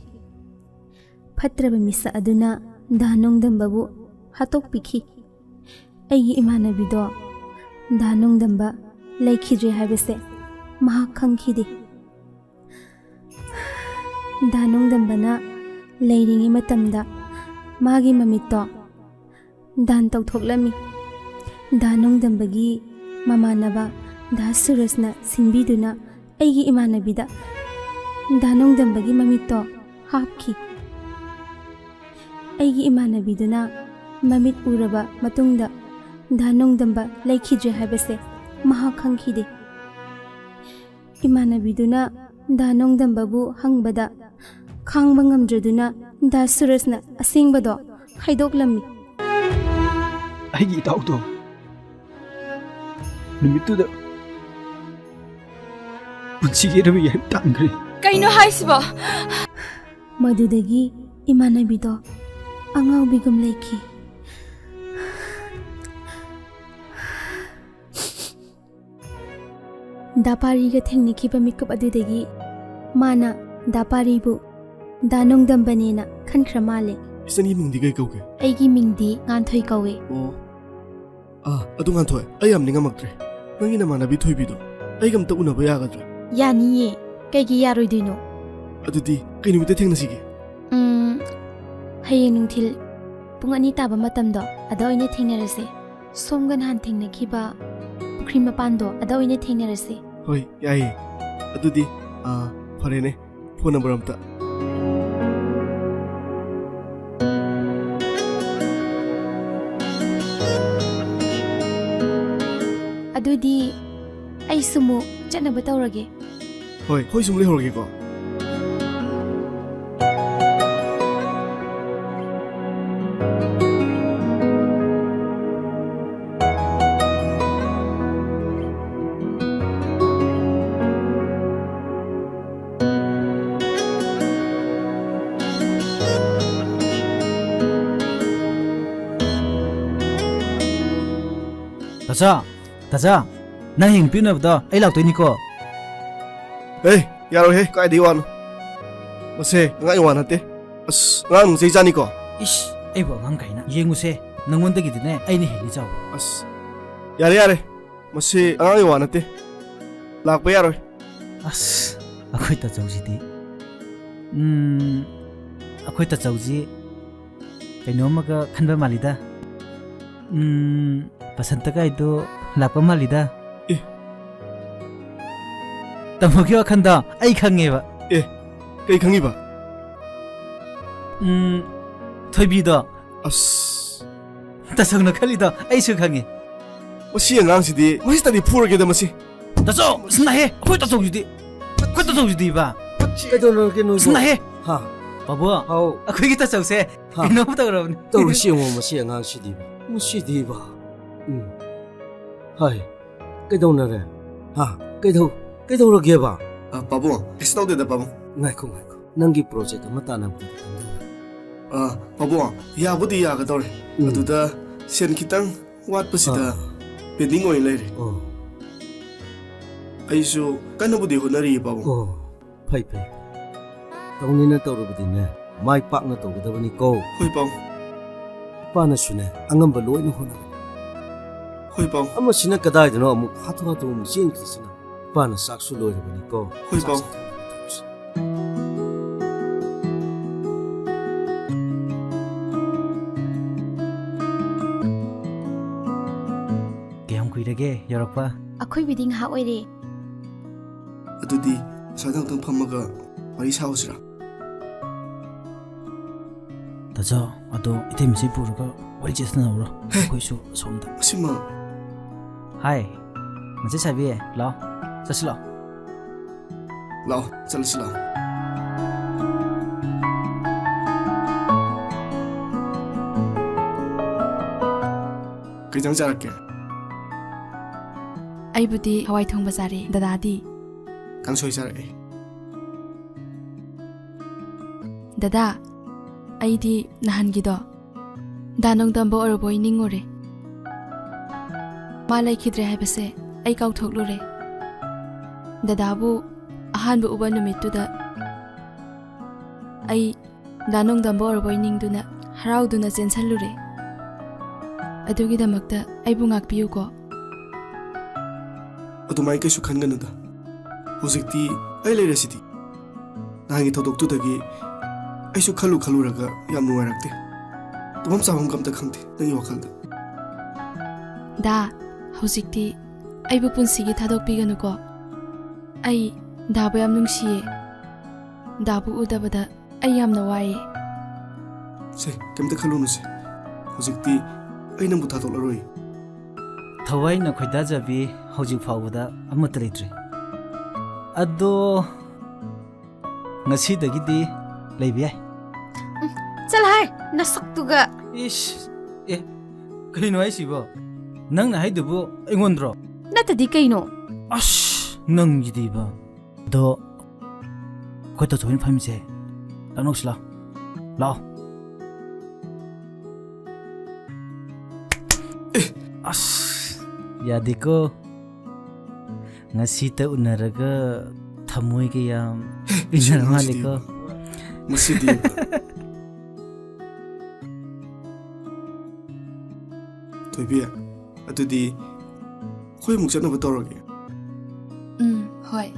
ꯐꯠꯇ꯭ꯔꯕ ꯃꯤꯁꯛ ꯑꯗꯨꯅ ꯗꯥ ꯅꯣꯡꯗꯝꯕꯕꯨ ꯍꯥꯠꯇꯣꯛꯄꯤꯈꯤ꯫ ꯑꯩꯒꯤ ꯏꯃꯥꯟꯅꯕꯤꯗꯣ ꯗꯥ ꯅꯣꯡꯗꯝꯕ ꯂꯩꯈꯤꯗ꯭ꯔꯦ ꯍꯥꯏꯕꯁꯦ ꯃꯍꯥꯛ ꯈꯪꯈꯤꯗꯦ꯫ ꯗꯥ ꯅꯣꯡꯗꯝꯕꯅ ꯂꯩꯔꯤꯉꯩ ꯃꯇꯝꯗ ꯃꯥꯒꯤ ꯃꯃꯤꯠꯇꯣ ꯗꯥꯟ ꯇꯧꯊꯣꯛꯂꯝꯃꯤ꯫ ꯗꯥ ꯅꯣꯡꯗꯝꯕꯒꯤ ꯃꯃꯥꯟꯅꯕ ꯗꯥ ꯁꯨꯔꯖꯅ ꯁꯤꯟꯕꯤꯗꯨꯅ ꯑꯩꯒꯤ ꯏꯃꯥꯟꯅꯕꯤꯗ ꯗꯥ ꯅꯣꯡꯗꯝꯕꯒꯤ ꯃꯃꯤꯠꯇꯣ ꯍꯥꯞꯈꯤ꯫ ꯑꯩꯒꯤ ꯏꯃꯥꯟꯅꯕꯤꯗꯨꯅ ꯃꯃꯤꯠ ꯎꯔꯕ ꯃꯇꯨꯡꯗ ꯗꯥ ꯅꯣꯡꯗꯝꯕ ꯂꯩꯈꯤꯗ꯭ꯔꯦ ꯍꯥꯏꯕꯁꯦ ꯃꯍꯥꯛ ꯈꯪꯈꯤꯗꯦ꯫ ꯏꯃꯥꯟꯅꯕꯤꯗꯨꯅ ꯗꯥ ꯅꯣꯡꯗꯝꯕꯕꯨ ꯍꯪꯕꯗ ꯈꯥꯡꯕ ꯉꯝꯗ꯭ꯔꯗꯨꯅ ꯗꯥ ꯁꯨꯔꯖꯅ ꯑꯁꯦꯡꯕꯗꯣ ꯍꯥꯏꯗꯣꯛꯂꯝꯃꯤ꯫ ꯑꯩꯒꯤ ꯏꯇꯥꯎꯗꯣ ꯅꯨꯃꯤꯠꯇꯨꯗ ꯄꯨꯟꯁꯤꯒꯤ ꯑꯔꯣꯏꯕ ꯌꯥꯏ ꯇꯥꯟꯈ꯭ꯔꯦ꯫ ꯀꯩꯅꯣ ꯍꯥꯏꯁꯤꯕꯣ? ꯃꯗꯨꯗꯒꯤ ꯏꯃꯥꯟꯅꯕꯤꯗꯣ ꯑꯉꯥꯎꯕꯤꯒꯨꯝ ꯂꯩꯈꯤ꯫ ꯗꯥ ꯄꯥꯔꯤꯒ ꯊꯦꯡꯅꯈꯤꯕ ꯃꯤꯀꯨꯞ ꯑꯗꯨꯗꯒꯤ ꯃꯥꯅ ꯗꯥ ꯄꯥꯔꯤꯕꯨ ꯗꯥ ꯅꯣꯡꯗꯝꯕꯅꯦꯅ ꯈꯟꯈ꯭ꯔ ꯃꯥꯜꯂꯦ꯫ ꯏꯆꯟꯒꯤ ꯃꯤꯡꯗꯤ ꯀꯩ ꯀꯧꯒꯦ? ꯑꯩꯒꯤ ꯃꯤꯡꯗꯤ ꯉꯥꯟꯊꯣꯏ ꯀꯧꯋꯦ꯫ ꯑꯣ꯫ ꯑꯥ, ꯑꯗꯨ ꯉꯥꯟꯊꯣꯏ, ꯑꯩ ꯌꯥꯝ ꯅꯤꯡꯉꯝꯃꯛꯇ꯭ꯔꯦ꯫ ꯅꯪꯒꯤ ꯅꯃꯥꯟꯅꯕꯤ ꯊꯣꯏꯕꯤꯗꯣ ꯑꯩꯒ ꯑꯝꯇ ꯎꯅꯕ ꯌꯥꯒꯗ꯭ꯔꯥ? ꯌꯥꯅꯤꯌꯦ, ꯀꯩꯒꯤ ꯌꯥꯔꯣꯏꯗꯣꯏꯅꯣ? ꯑꯗꯨꯗꯤ ꯀꯩ ꯅꯨꯃꯤꯠꯇ ꯊꯦꯡꯅꯁꯤꯒꯦ? ꯎꯝ, ꯍꯌꯦꯡ ꯅꯨꯡꯊꯤꯜ ꯄꯨꯡ ꯑꯅꯤ ꯇꯥꯕ ꯃꯇꯝꯗꯣ ꯑꯗ ꯑꯣꯏꯅ ꯊꯦꯡꯅꯔꯁꯦ꯫ ꯁꯣꯝꯒ ꯅꯍꯥꯟ ꯊꯦꯡꯅꯈꯤꯕ ꯄꯨꯈ꯭ꯔꯤ ꯃꯄꯥꯟꯗꯣ ꯑꯗ ꯑꯣꯏꯅ ꯊꯦꯡꯅꯔꯁꯦ꯫ ꯍꯣꯏ, ꯌꯥꯏꯌꯦ꯫ ꯑꯗꯨꯗꯤ, ꯑꯥ, ꯐꯔꯦꯅꯦ꯫ ꯐꯣꯟ ꯅꯝꯕꯔ ꯑꯝꯇ꯫ ꯑꯗꯨꯗꯤ ꯑꯩꯁꯨ ꯑꯃꯨꯛ ꯆꯠꯅꯕ ꯇꯧꯔꯒꯦ꯫ ꯍꯣꯏ, ꯍꯣꯏ, ꯁꯨꯝ ꯂꯩꯍꯧꯔꯒꯦꯀꯣ꯫ ꯇꯥꯆꯥ, ꯇꯥꯆꯥ, ꯅꯪ ꯍꯌꯦꯡ ꯄꯤꯅꯕꯗꯣ ꯑꯩ ꯂꯥꯛꯇꯣꯏꯅꯤꯀꯣ꯫ ꯑꯦ, ꯌꯥꯔꯣꯏꯍꯦ, ꯀꯥꯏꯗꯩ ꯋꯥꯅꯣ? ꯃꯁꯦ ꯑꯉꯥꯡꯒꯤ ꯋꯥ ꯅꯠꯇꯦ꯫ ꯑꯁ, ꯑꯉꯥꯡ ꯆꯩ ꯆꯥꯅꯤꯀꯣ꯫ ꯏꯁ, ꯑꯩꯕꯨ ꯑꯉꯥꯡ ꯀꯥꯏꯅ꯫ ꯌꯦꯡꯉꯨꯁꯦ, ꯅꯪꯉꯣꯟꯗꯒꯤꯗꯤꯅꯦ ꯑꯩꯅ ꯍꯦꯜꯂꯤ ꯆꯥꯎꯕ꯫ ꯑꯁ, ꯌꯥꯔꯦ, ꯌꯥꯔꯦ, ꯃꯁꯤ ꯑꯉꯥꯡꯒꯤ ꯋꯥ ꯅꯠꯇꯦ꯫ ꯂꯥꯛꯄ ꯌꯥꯔꯣꯏ꯫ ꯑꯁ, ꯑꯩꯈꯣꯏ ꯇꯥꯆꯧꯁꯤꯗꯤ꯫ ꯎꯝ, ꯑꯩꯈꯣꯏ ꯇꯥꯆꯧꯁꯤ ꯀꯩꯅꯣꯝꯃꯒ ꯈꯟꯕ ꯃꯥꯜꯂꯤꯗ꯫ ꯎꯝ, ꯕꯁꯟꯇ ꯀꯥꯏꯗꯣ ꯂꯥꯛꯄ ꯃꯥꯜꯂꯤꯗ꯫ ꯑꯦ꯫ ꯇꯥꯃꯣꯒꯤ ꯋꯥꯈꯟꯗꯣ ꯑꯩ ꯈꯪꯉꯦꯕ꯫ ꯑꯦ, ꯀꯩ ꯈꯪꯉꯤꯕ? ꯎꯝ, ꯊꯣꯏꯕꯤꯗꯣ꯫ ꯑꯁ꯫ ꯇꯥꯆꯧꯅ ꯈꯜꯂꯤꯗꯣ ꯑꯩꯁꯨ ꯈꯪꯉꯤ꯫ ꯃꯁꯤ ꯑꯉꯥꯡꯁꯤꯗꯤ, ꯃꯁꯤꯇꯗꯤ ꯐꯨꯔꯒꯦꯗ ꯃꯁꯤ꯫ ꯇꯥꯆꯧ, ꯁꯤꯡꯅꯥꯍꯦ, ꯑꯩꯈꯣꯏ ꯇꯥꯆꯧꯁꯤꯗꯤ꯫ ꯑꯩꯈꯣꯏ ꯇꯥꯆꯧꯁꯤꯗꯤꯕ꯫ ꯀꯩꯗꯧꯔꯒꯦ ꯅꯣꯏꯕꯣ? ꯁꯤꯡꯅꯥꯍꯦ꯫ ꯍꯥ? ꯄꯥꯕꯨꯡ, ꯍꯥꯎ꯫ ꯑꯩꯈꯣꯏꯒꯤ ꯇꯥꯆꯧꯁꯦ ꯍꯥ? ꯀꯩꯅꯣꯝ ꯇꯧꯔꯕꯅꯤ꯫ ꯇꯧꯔꯤꯁꯤ ꯌꯦꯡꯉꯣ, ꯃꯁꯤ ꯑꯉꯥꯡꯁꯤꯗꯤꯕ꯫ ꯃꯁꯤꯗꯤꯕ꯫ ꯎꯝ꯫ ꯍꯥꯏ꯫ ꯀꯩꯗꯧꯅꯔꯦ? ꯍꯥ? ꯀꯩꯗꯧ-, ꯀꯩꯗꯧꯔꯒꯦꯕ? ꯑ, ꯄꯥꯕꯨꯡ, ꯀꯩꯁꯨ ꯇꯧꯗꯦꯗ, ꯄꯥꯕꯨꯡ꯫ ꯉꯥꯏꯈꯣ, ꯉꯥꯏꯈꯣ꯫ ꯅꯪꯒꯤ ꯄ꯭ꯔꯣꯖꯦꯛ ꯑꯃ ꯇꯥꯟꯅꯕꯗꯨꯗꯤ ꯀꯝꯗꯧꯔꯦ? ꯑ, ꯄꯥꯕꯨꯡ, ꯌꯥꯕꯨꯗꯤ ꯌꯥꯒꯗꯧꯔꯦ꯫ ꯎꯝ꯫ ꯑꯗꯨꯗ ꯁꯦꯟ ꯈꯤꯇꯪ ꯋꯥꯠꯄꯁꯤꯗ ꯑꯥ꯫ ꯄꯦꯟꯗꯤꯡ ꯑꯣꯏꯅ ꯂꯩꯔꯦ꯫ ꯑꯣ꯫ ꯑꯩꯁꯨ ꯀꯟꯅꯕꯨꯗꯤ ꯍꯣꯠꯅꯔꯤꯌꯦ, ꯄꯥꯕꯨꯡ꯫ ꯑꯣ, ꯐꯩ, ꯐꯩ꯫ ꯇꯧꯅꯤꯅ ꯇꯧꯔꯕꯗꯤꯅꯦ, ꯃꯥꯏ ꯄꯥꯛꯅ ꯇꯧꯒꯗꯕꯅꯤꯀꯣ꯫ ꯍꯣꯏ, ꯄꯥꯕꯨꯡ꯫ ꯏꯄꯥꯅꯁꯨꯅꯦ, ꯑꯉꯝꯕ ꯂꯣꯏꯅ ꯍꯣꯠꯅꯒꯅꯤ꯫ ꯍꯣꯏ, ꯄꯥꯕꯨꯡ꯫ ꯑꯃꯁꯤꯅ ꯀꯗꯥꯏꯗꯅꯣ ꯑꯃꯨꯛ ꯍꯥꯊꯨ ꯍꯥꯊꯨ ꯑꯃꯨꯛ ꯆꯦꯟꯈꯤꯁꯤꯅ꯫ ꯏꯄꯥꯅ ꯆꯥꯛꯁꯨ ꯂꯣꯏꯔꯕꯅꯤꯀꯣ꯫ ꯍꯣꯏ, ꯆꯥꯛꯁꯤ ꯄꯥꯕꯨꯡ꯫ ꯊꯣꯡꯅꯕ ꯇꯧꯔꯁꯤ꯫ ꯀꯌꯥꯝ ꯀꯨꯏꯔꯒꯦ ꯌꯧꯔꯛꯄ? ꯑꯩꯈꯣꯏꯕꯨꯗꯤ ꯉꯥꯏꯍꯥꯛ ꯑꯣꯏꯔꯦ꯫ ꯑꯗꯨꯗꯤ ꯑꯁ꯭ꯋꯥꯏꯗ ꯉꯥꯛꯇꯪ ꯐꯝꯃꯒ ꯋꯥꯔꯤ ꯁꯥꯍꯧꯁꯤꯔꯥ? ꯇꯥꯆꯧ, ꯑꯗꯣ ꯏꯇꯩꯃꯁꯤ ꯄꯨꯔꯒ ꯋꯥꯔꯤ ꯆꯠꯁꯤꯟꯅꯍꯧꯔꯣ꯫ ꯍꯦ! ꯑꯩꯈꯣꯏꯁꯨ ꯑꯁꯣꯝꯗ꯫ ꯑꯁꯤꯃ ꯍꯥꯏ, ꯃꯆꯦ ꯁꯥꯕꯤ, ꯂꯥꯛꯑꯣ, ꯆꯠꯁꯤ ꯂꯥꯛꯑꯣ꯫ ꯂꯥꯛꯑꯣ, ꯆꯠꯂꯁꯤ ꯂꯥꯛꯑꯣ꯫ ꯀꯩ ꯏꯟꯖꯥꯡ ꯆꯥꯔꯛꯀꯦ? ꯑꯩꯕꯨꯗꯤ ꯍꯋꯥꯏ ꯊꯣꯡꯕ ꯆꯥꯔꯦ, ꯗꯗꯥꯗꯤ? ꯀꯥꯡꯁꯣꯏ ꯆꯥꯔꯛꯑꯦ꯫ ꯗꯗꯥ, ꯑꯩꯗꯤ ꯅꯍꯥꯟꯒꯤꯗꯣ ꯗꯥ ꯅꯣꯡꯗꯝꯕ ꯑꯣꯏꯔꯕꯣꯏ ꯅꯤꯡꯉꯨꯔꯦ꯫ ꯃꯥ ꯂꯩꯈꯤꯗ꯭ꯔꯦ ꯍꯥꯏꯕꯁꯦ ꯑꯩ ꯀꯥꯎꯊꯣꯛꯂꯨꯔꯦ꯫ ꯗꯗꯥꯕꯨ ꯑꯍꯥꯟꯕ ꯎꯕ ꯅꯨꯃꯤꯠꯇꯨꯗ ꯑꯩ ꯗꯥ ꯅꯣꯡꯗꯝꯕ ꯑꯣꯏꯔꯕꯣꯏ ꯅꯤꯡꯗꯨꯅ ꯍꯔꯥꯎꯗꯨꯅ ꯆꯦꯟꯁꯜꯂꯨꯔꯦ꯫ ꯑꯗꯨꯒꯤꯗꯃꯛꯇ ꯑꯩꯕꯨ ꯉꯥꯛꯄꯤꯌꯨꯀꯣ꯫ ꯑꯗꯨꯃꯥꯏ ꯀꯩꯁꯨ ꯈꯟꯒꯅꯨꯗ꯫ ꯍꯧꯖꯤꯛꯇꯤ ꯑꯩ ꯂꯩꯔꯁꯤꯗꯤ꯫ ꯅꯍꯥꯟꯒꯤ ꯊꯧꯗꯣꯛꯇꯨꯗꯒꯤ ꯑꯩꯁꯨ ꯈꯜꯂꯨ ꯈꯜꯂꯨꯔꯒ ꯌꯥꯝ ꯅꯨꯡꯉꯥꯏꯔꯛꯇꯦ꯫ ꯇꯨꯝꯐꯝ ꯆꯥꯐꯝꯒ ꯑꯝꯇ ꯈꯪꯗꯦ ꯅꯪꯒꯤ ꯋꯥꯈꯜꯗ꯫ ꯗꯥ, ꯍꯧꯖꯤꯛꯇꯤ ꯑꯩꯕꯨ ꯄꯨꯟꯁꯤꯒꯤ ꯊꯥꯗꯣꯛꯄꯤꯒꯅꯨꯀꯣ꯫ ꯑꯩ ꯗꯥꯕꯨ ꯌꯥꯝ ꯅꯨꯡꯁꯤꯌꯦ꯫ ꯗꯥꯕꯨ ꯎꯗꯕꯗ ꯑꯩ ꯌꯥꯝꯅ ꯋꯥꯏꯌꯦ꯫ ꯁꯦ, ꯀꯩꯝꯇ ꯈꯜꯂꯨꯅꯨꯁꯦ꯫ ꯍꯧꯖꯤꯛꯇꯤ ꯑꯩ ꯅꯪꯕꯨ ꯊꯥꯗꯣꯛꯂꯔꯣꯏ꯫ ꯊꯋꯥꯏꯅ ꯈꯣꯏꯗꯥꯖꯕꯤ ꯍꯧꯖꯤꯛ ꯐꯥꯎꯕꯗ ꯑꯃꯠꯇ ꯂꯩꯇ꯭ꯔꯤ꯫ ꯑꯗꯣ ꯉꯁꯤꯗꯒꯤꯗꯤ ꯂꯩꯕ ꯌꯥꯏ꯫ ꯆꯠꯂꯍꯦ, ꯅꯁꯛꯇꯨꯒ꯫ ꯏꯁ, ꯑꯦ, ꯀꯩꯅꯣ ꯍꯥꯏꯁꯤꯕꯣ? ꯅꯪꯅ ꯍꯥꯏꯗꯨꯕꯨ ꯑꯩꯉꯣꯟꯗ꯭ꯔꯣ? ꯅꯠꯇꯗꯤ ꯀꯩꯅꯣ? ꯑꯁ, ꯅꯪꯒꯤꯗꯤꯕ꯫ ꯑꯗꯣ ꯑꯩꯈꯣꯏ ꯇꯧꯊꯣꯛ ꯑꯣꯏꯅ ꯐꯝꯃꯤꯁꯦ꯫ ꯂꯥꯛꯅꯧꯁꯤ ꯂꯥꯛꯑꯣ꯫ ꯂꯥꯛꯑꯣ꯫ ꯑꯦ! ꯑꯁ, ꯌꯥꯗꯦꯀꯣ꯫ ꯉꯁꯤꯇ ꯎꯅꯔꯒ ꯊꯃꯣꯏꯒ ꯌꯥꯝ ꯍꯦ, ꯄꯤꯟꯅꯔ ꯃꯁꯤꯗꯤ, ꯃꯥꯜꯂꯦꯀꯣ꯫ ꯃꯁꯤꯗꯤ꯫ ꯊꯣꯏꯕꯤ, ꯑꯗꯨꯗꯤ ꯑꯩꯈꯣꯏ ꯑꯃꯨꯛ ꯆꯠꯅꯕ ꯇꯧꯔꯒꯦ꯫ ꯎꯝ, ꯍꯣꯏ꯫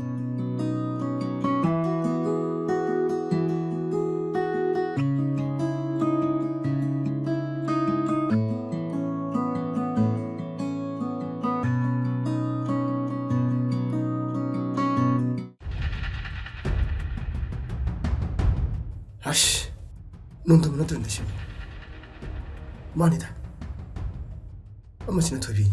ꯑꯁ, ꯅꯣꯡꯗꯝꯕ ꯅꯠꯇ꯭ꯔꯅꯦ ꯁꯤꯕꯣ? ꯃꯥꯅꯤꯗ꯫ ꯑꯃꯁꯤꯅ ꯊꯣꯏꯕꯤꯅꯤ꯫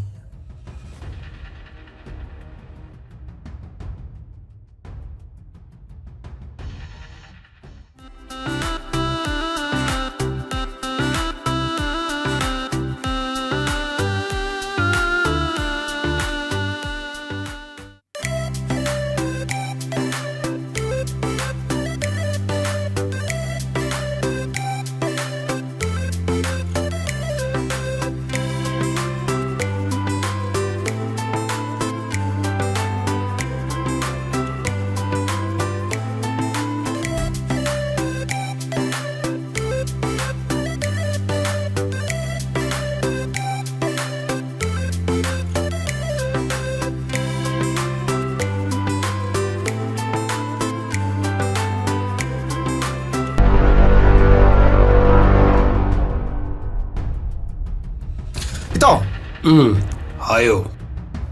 ꯎꯝ, ꯍꯥꯏꯌꯨ꯫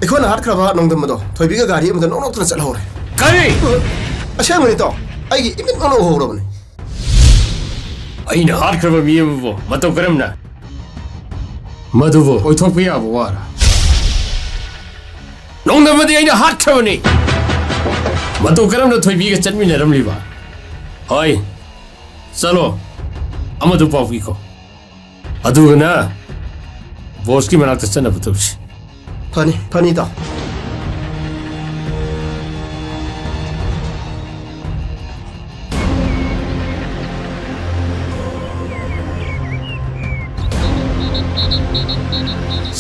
ꯑꯩꯈꯣꯏꯅ ꯍꯥꯠꯈ꯭ꯔꯕ ꯅꯣꯡꯗꯝ ꯑꯗꯣ ꯊꯣꯏꯕꯤꯒ ꯒꯥꯔꯤ ꯑꯃꯗ ꯅꯣꯛ ꯅꯣꯛꯇꯅ ꯆꯠꯍꯧꯔꯦ꯫ ꯀꯔꯤ? ꯑꯁꯦꯡꯕꯅꯤ, ꯏꯇꯥꯎ꯫ ꯑꯩꯒꯤ ꯏꯃꯤꯠꯃꯛꯅ ꯎꯍꯧꯔꯕꯅꯤ꯫ ꯑꯩꯅ ꯍꯥꯠꯈ꯭ꯔꯕ ꯃꯤ ꯑꯃꯕꯨ ꯃꯇꯧ ꯀꯔꯝꯅ? ꯃꯗꯨꯕꯨ ꯑꯣꯏꯊꯣꯛꯄ ꯌꯥꯕ ꯋꯥꯔ? ꯅꯣꯡꯗꯝ ꯑꯗꯤ ꯑꯩꯅ ꯍꯥꯠꯈ꯭ꯔꯕꯅꯤ꯫ ꯃꯇꯧ ꯀꯔꯝꯅ ꯊꯣꯏꯕꯤꯒ ꯆꯠꯃꯤꯟꯅꯔꯝꯂꯤꯕ? ꯍꯣꯏ, ꯆꯠꯂꯣ, ꯑꯃꯗꯨ ꯄꯥꯎ ꯄꯤꯈꯣ꯫ ꯑꯗꯨꯒꯅ ꯕꯣꯁꯀꯤ ꯃꯅꯥꯛꯇ ꯆꯠꯅꯕ ꯇꯧꯁꯤ꯫ ꯐꯅꯤ, ꯐꯅꯤ, ꯏꯇꯥꯎ꯫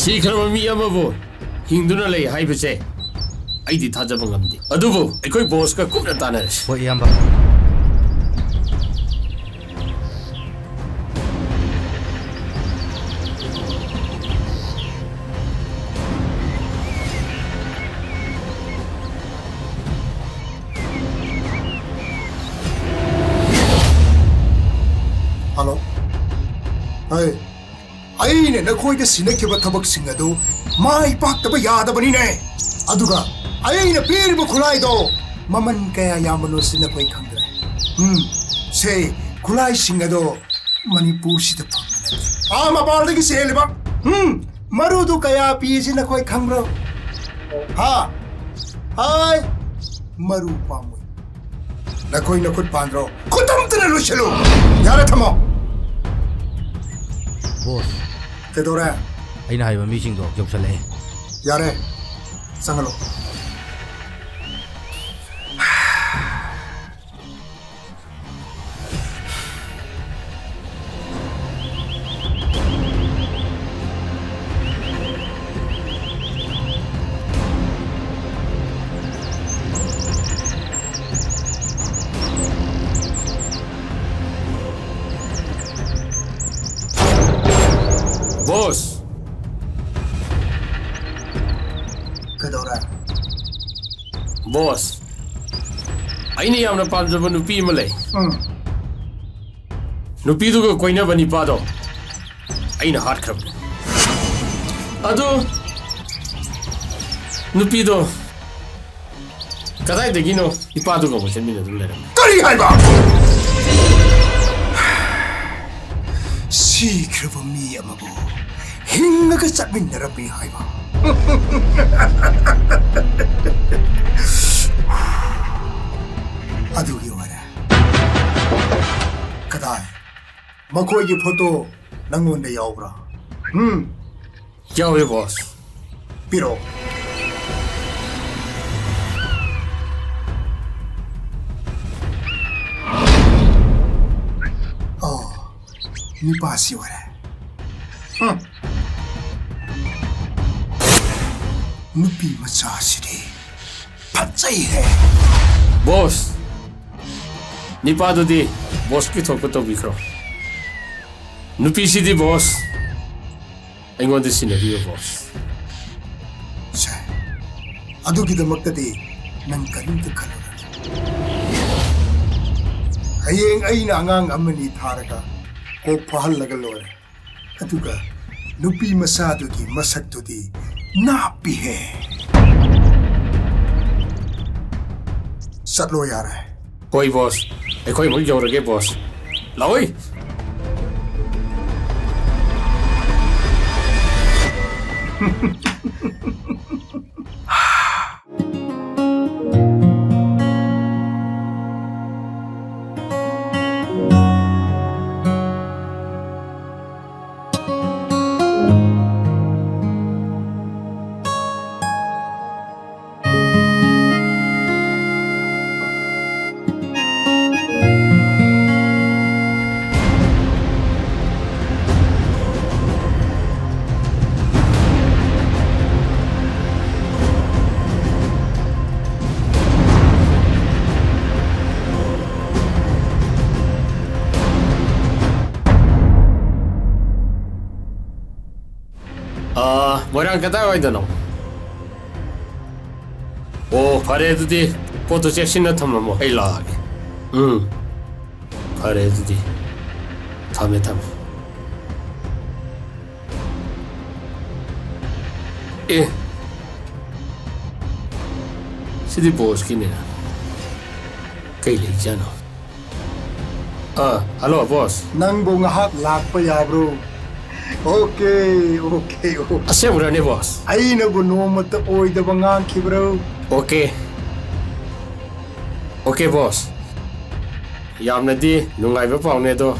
ꯁꯤꯈ꯭ꯔꯕ ꯃꯤ ꯑꯃꯕꯨ ꯍꯤꯡꯗꯨꯅ ꯂꯩ ꯍꯥꯏꯕꯁꯦ ꯑꯩꯗꯤ ꯊꯥꯖꯕ ꯉꯝꯗꯦ꯫ ꯑꯗꯨꯕꯨ ꯑꯩꯈꯣꯏ ꯕꯣꯁꯀ ꯀꯨꯞꯅ ꯇꯥꯟꯅꯔꯁꯤ꯫ ꯍꯣꯏ, ꯏꯌꯥꯝꯕ꯫ ꯍꯜꯂꯣ꯫ ꯍꯩ, ꯑꯩꯅ ꯅꯈꯣꯏꯗ ꯁꯤꯟꯅꯈꯤꯕ ꯊꯕꯛꯁꯤꯡ ꯑꯗꯨ ꯃꯥꯏ ꯄꯥꯛꯇꯕ ꯌꯥꯗꯕꯅꯤꯅꯦ꯫ ꯑꯗꯨꯒ ꯑꯩꯅ ꯄꯤꯔꯤꯕ ꯈꯨꯠꯂꯥꯏꯗꯣ ꯃꯃꯜ ꯀꯌꯥ ꯌꯥꯝꯕꯅꯣꯁꯤ ꯅꯈꯣꯏ ꯈꯪꯗ꯭ꯔꯦ꯫ ꯎꯝ, ꯁꯦ, ꯈꯨꯠꯂꯥꯏꯁꯤꯡ ꯑꯗꯣ ꯃꯅꯤꯄꯨꯔꯁꯤꯗ ꯐꯪꯕ ꯅꯠꯇꯦ꯫ ꯑꯥ ꯃꯄꯥꯟꯗꯒꯤ ꯆꯦꯜꯂꯤꯕ, ꯎꯝ, ꯃꯔꯨꯗꯨ ꯀꯌꯥ ꯄꯤꯁꯤ ꯅꯈꯣꯏ ꯈꯪꯕ꯭ꯔꯣ? ꯍꯥ? ꯍꯥꯏ, ꯃꯔꯨ ꯄꯥꯝꯃꯣꯏ꯫ ꯅꯈꯣꯏ ꯅꯈꯨꯠ ꯄꯥꯟꯗ꯭ꯔꯣ? ꯈꯨꯠ ꯑꯝꯇꯅ ꯂꯣꯏꯁꯤꯜꯂꯨ꯫ ꯌꯥꯔꯦ, ꯊꯝꯃꯣ꯫ ꯕꯣꯁ꯫ ꯀꯩꯗꯧꯔꯦ? ꯑꯩꯅ ꯍꯥꯏꯕ ꯃꯤꯁꯤꯡꯗꯣ ꯌꯧꯁꯜꯂꯛꯑꯦ꯫ ꯌꯥꯔꯦ, ꯆꯪꯍꯜꯂꯣ꯫ ꯕꯣꯁ! ꯀꯩꯗꯧꯔꯦ? ꯕꯣꯁ, ꯑꯩꯅ ꯌꯥꯝꯅ ꯄꯥꯝꯖꯕ ꯅꯨꯄꯤ ꯑꯃ ꯂꯩ꯫ ꯎꯝ꯫ ꯅꯨꯄꯤꯗꯨꯒ ꯀꯣꯏꯅꯕ ꯅꯤꯄꯥꯗꯣ ꯑꯩꯅ ꯍꯥꯠꯈ꯭ꯔꯕꯅꯤ꯫ ꯑꯗꯨ ꯅꯨꯄꯤꯗꯣ ꯀꯗꯥꯏꯗꯒꯤꯅꯣ ꯏꯄꯥꯗꯨꯒ ꯑꯃꯨꯛ ꯆꯠꯃꯤꯟꯅꯗꯨꯅ ꯂꯩꯔꯝꯃꯤ? ꯀꯔꯤ ꯍꯥꯏꯕ? ꯁꯤꯈ꯭ꯔꯕ ꯃꯤ ꯑꯃꯕꯨ ꯍꯤꯡꯂꯒ ꯆꯠꯃꯤꯟꯅꯔꯝꯃꯤ ꯍꯥꯏꯕ? ꯑꯗꯨꯒꯤ ꯑꯣꯏꯔꯦ꯫ ꯀꯗꯥꯏ? ꯃꯈꯣꯏꯒꯤ ꯐꯣꯇꯣ ꯅꯪꯉꯣꯟꯗ ꯌꯥꯎꯕ꯭ꯔꯥ? ꯎꯝ꯫ ꯌꯥꯎꯋꯦ, ꯕꯣꯁ꯫ ꯄꯤꯔꯛꯑꯣ꯫ ꯑꯣ, ꯅꯨꯄꯥꯁꯤ ꯑꯣꯏꯔꯦ꯫ ꯍꯝ꯫ ꯅꯨꯄꯤ ꯃꯆꯥꯁꯤꯗꯤ ꯐꯖꯩꯍꯦ꯫ ꯕꯣꯁ, ꯅꯤꯄꯥꯗꯨꯗꯤ ꯕꯣꯁꯀꯤ ꯊꯣꯛꯄ ꯇꯧꯕꯤꯈ꯭ꯔꯣ꯫ ꯅꯨꯄꯤꯁꯤꯗꯤ, ꯕꯣꯁ, ꯑꯩꯉꯣꯟꯗ ꯁꯤꯟꯅꯕꯤꯌꯨ, ꯕꯣꯁ꯫ ꯁꯦ, ꯑꯗꯨꯒꯤꯗꯃꯛꯇꯗꯤ ꯅꯪ ꯀꯔꯤꯝꯇ ꯈꯜꯂꯨꯔꯅꯨ꯫ ꯍꯌꯦꯡ ꯑꯩꯅ ꯑꯉꯥꯡ ꯑꯃꯅꯤ ꯊꯥꯔꯒ ꯀꯣꯛ ꯐꯥꯍꯜꯂꯒ ꯂꯣꯏꯔꯦ꯫ ꯑꯗꯨꯒ ꯅꯨꯄꯤ ꯃꯆꯥꯗꯨꯒꯤ ꯃꯁꯛꯇꯨꯗꯤ ꯅꯥꯞꯄꯤꯍꯦ꯫ ꯆꯠꯂꯣ ꯌꯥꯔꯦ꯫ ꯍꯣꯏ, ꯕꯣꯁ꯫ ꯑꯩꯈꯣꯏꯃꯛ ꯌꯧꯔꯒꯦ, ꯕꯣꯁ꯫ ꯂꯥꯛꯑꯣꯏ꯫ ꯑꯥ, ꯃꯣꯏꯔꯥꯡ ꯀꯗꯥꯏꯋꯥꯏꯗꯅꯣ? ꯑꯣ, ꯐꯔꯦ ꯑꯗꯨꯗꯤ ꯄꯣꯠꯇꯣ ꯆꯦꯛꯁꯤꯟꯅ ꯊꯝꯂꯝꯃꯣ, ꯑꯩ ꯂꯥꯛꯑꯒꯦ꯫ ꯎꯝ, ꯐꯔꯦ ꯑꯗꯨꯗꯤ꯫ ꯊꯝꯃꯦ, ꯊꯝꯃꯦ꯫ ꯑꯦ, ꯁꯤꯗꯤ ꯕꯣꯁꯀꯤꯅꯤꯅ꯫ ꯀꯩ ꯂꯩꯖꯥꯠꯅꯣ? ꯑꯥ, ꯍꯜꯂꯣ, ꯕꯣꯁ꯫ ꯅꯪꯕꯨ ꯉꯥꯏꯍꯥꯛ ꯂꯥꯛꯄ ꯌꯥꯕ꯭ꯔꯣ? Okay, okay, okay. ꯑꯁꯦꯡꯕꯔꯅꯦ, ꯕꯣꯁ? ꯑꯩꯅꯕꯨ ꯅꯣꯡꯃꯇ ꯑꯣꯏꯗꯕ ꯉꯥꯡꯈꯤꯕ꯭ꯔꯣ? ꯑꯣꯀꯦ꯫ ꯑꯣꯀꯦ, ꯕꯣꯁ꯫ ꯌꯥꯝꯅꯗꯤ ꯅꯨꯡꯉꯥꯏꯕ ꯄꯥꯎꯅꯦ, ꯑꯗꯣ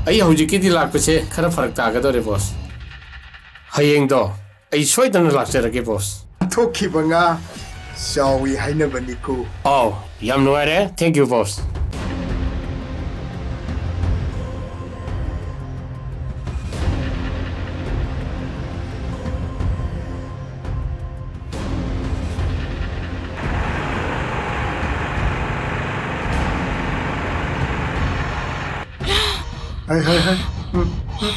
ꯑꯩ ꯍꯧꯖꯤꯛꯀꯤꯗꯤ ꯂꯥꯛꯄꯁꯦ ꯈꯔ ꯐꯔꯛ ꯇꯥꯒꯗꯧꯔꯦ, ꯕꯣꯁ꯫ ꯍꯌꯦꯡꯗꯣ ꯑꯩ ꯁꯣꯏꯗꯅ ꯂꯥꯛꯆꯔꯒꯦ, ꯕꯣꯁ꯫ ꯊꯣꯛꯈꯤꯕ ꯉꯥ ꯆꯥꯎꯏ ꯍꯥꯏꯅꯕꯅꯤꯀꯣ꯫ ꯑꯥꯎ, ꯌꯥꯝ ꯅꯨꯡꯉꯥꯏꯔꯦ꯫ Thank you, Bose. ꯍꯥꯏ, ꯍꯥꯏ, ꯍꯥꯏ꯫ ꯎꯝ, ꯎꯝ꯫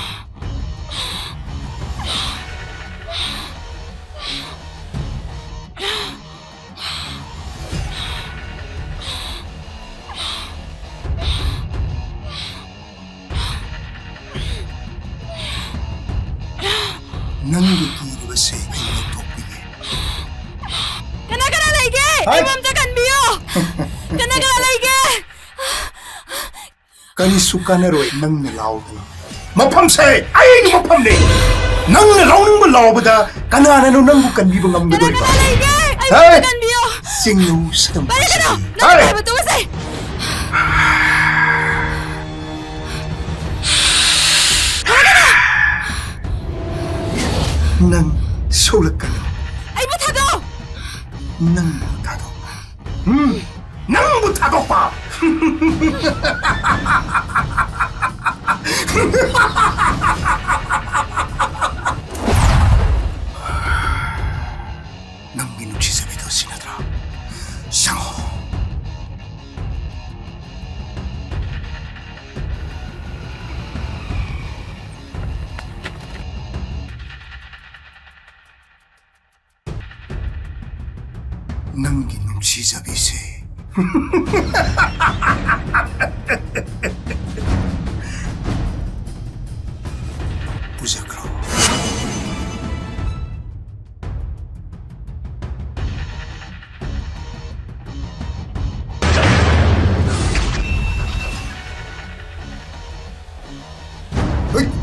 ꯅꯪꯒꯤ ꯀꯤꯔꯤꯕꯁꯦ ꯑꯩ ꯂꯧꯊꯣꯛꯄꯤꯒꯦ꯫ ꯀꯅꯥ ꯀꯅꯥ ꯂꯩꯒꯦ? ꯍꯥꯏ! ꯑꯩꯕꯨ ꯑꯝꯇ ꯀꯟꯕꯤꯌꯣ! ꯀꯅꯥ ꯀꯅꯥ ꯂꯩꯒꯦ? ꯀꯔꯤꯁꯨ ꯀꯥꯟꯅꯔꯣꯏ ꯅꯪꯅ ꯂꯥꯎꯗꯅ꯫ ꯃꯐꯝꯁꯦ ꯑꯩꯒꯤ ꯃꯐꯝꯅꯤ꯫ ꯅꯪꯅ ꯂꯥꯎꯅꯤꯡꯕ ꯂꯥꯎꯕꯗ ꯀꯅꯥꯅꯅꯣ ꯅꯪꯕꯨ ꯀꯟꯕꯤꯕ ꯉꯝꯒꯗꯣꯔꯤꯕ? ꯀꯅꯥ ꯂꯩꯒꯦ? ꯑꯩꯕꯨ ꯍꯦ! ꯀꯟꯕꯤꯌꯣ! ꯆꯤꯡꯉꯨ ꯁꯤꯗ ꯄꯥꯏꯔꯛꯀꯅꯣ! ꯃꯁꯤꯗꯤ꯫ ꯅꯪ ꯍꯦ! ꯍꯥꯏꯕ ꯇꯣꯛꯑꯁꯦ! ꯅꯪ ꯁꯣꯛꯂꯛꯀꯅꯤ꯫ ꯑꯩꯕꯨ ꯊꯥꯗꯣꯛꯑꯣ! ꯅꯪ ꯊꯥꯗꯣꯛ꯫ ꯎꯝ, ꯅꯪꯕꯨ ꯊꯥꯗꯣꯛꯄ꯫ ꯅꯪꯒꯤ ꯅꯨꯡꯁꯤꯖꯕꯤꯗꯣ ꯁꯤ ꯅꯠꯇ꯭ꯔꯥ? ꯆꯪꯉꯣ꯫ ꯅꯪꯒꯤ ꯅꯨꯡꯁꯤꯖꯕꯤꯁꯦ꯫ ꯄꯨꯖꯈ꯭ꯔꯣ꯫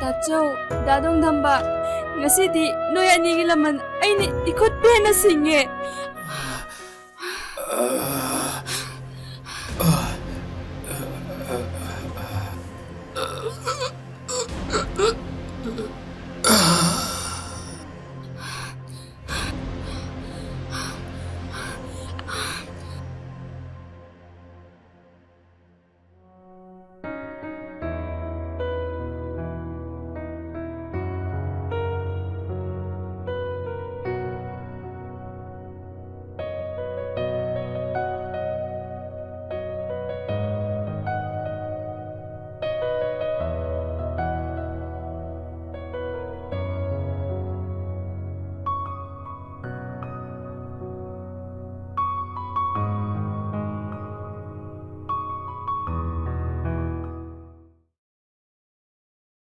ꯇꯥꯆꯧ, ꯗꯥ ꯅꯣꯡꯗꯝꯕ, ꯉꯁꯤꯗꯤ ꯅꯣꯏ ꯑꯅꯤꯒꯤ ꯂꯃꯟ ꯑꯩꯅ ꯏꯈꯨꯠ ꯄꯦꯟꯅ ꯁꯤꯡꯉꯦ꯫